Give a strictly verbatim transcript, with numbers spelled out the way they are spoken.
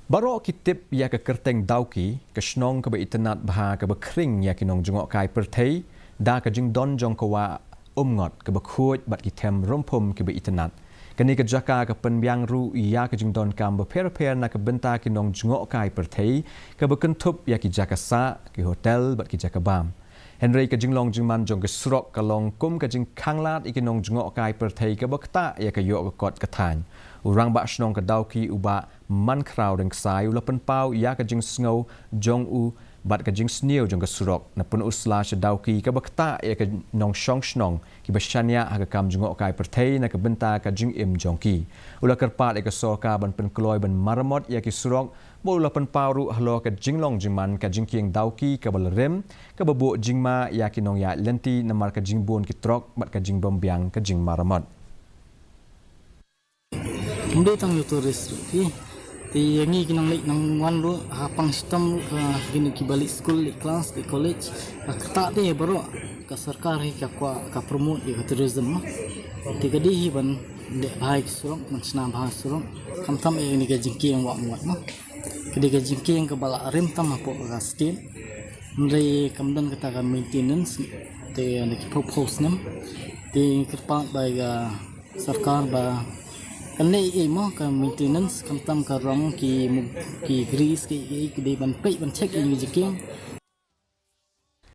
Baroh ki tip ïa ka kyrteng Dawki, ka shnong kaba itynnad bha kaba khring ïa ki nongjngohkai pyrthei da ka jingdon jong ka wah umngot kaba khuid bad ki them rymphum kiba itynnad. Kane ka jaka ka pynbiang ruh ïa ka jingdonkam bapher bapher na ka bynta ki nongjngohkai pyrthei, kaba kynthup ïa ki jaka sah, ki hotel bad ki jaka bam. Hynrei ka jinglong jingman jong ka surok ka long kum ka jingkhanglad ïa ki nongjngohkai pyrthei kaba ktah ïa ka ïoh ka kot ka thaiñ. U rangbah shnong ka Dawki, u Bah Mankhraw Rynksai, u la pynpaw ïa ka jingsngew jong u bad ka jingsniew jong ka surok na Pynursla sha Dawki kaba ktah ïa ki nongshong shnong kiba shaniah ha ka kam jngohkai pyrthei na ka bynta ka jingim jong ki. U la kyrpad ïa ka sorkar ban pynkloi ban maramot ïa ki surok, bad u la pynpaw ruh halor ka jinglong jingman ka jingkieng Dawki kaba la rim, kaba buh jingma ïa ki nongïaid lynti namar ka jingbun ki trok bad ka jingbymbiang ka jingmaramot. Ym dei tang ïa u tourist ruh, te ïa ngi ki nongleit nongwan ruh, ha pang shitom ruh, ha kine kiba leit skul, leit klas, leit college, ha ktah te baroh ka sorkar hi ka kwah ka promote ïa ka tourism, ma. Te ka dei hi ban leh bha ïa ki surok, ban shna bha surok, khamtam ïa kane ka jingkieng wah umngot, ma. Ka dei ka jingkieng kaba la rim tam hapoh ka state. Hynrei kam don kata ka maintenance, te ynda ki phew phew snem. Te kyrpad ba ïa ka sorkar ba kan leh ei ei mo ka maintenance, khamtam ka rong, ki mu-, ki grease, ki ei ei, ki dei ban peit ban check ïa kine ki jingkieng.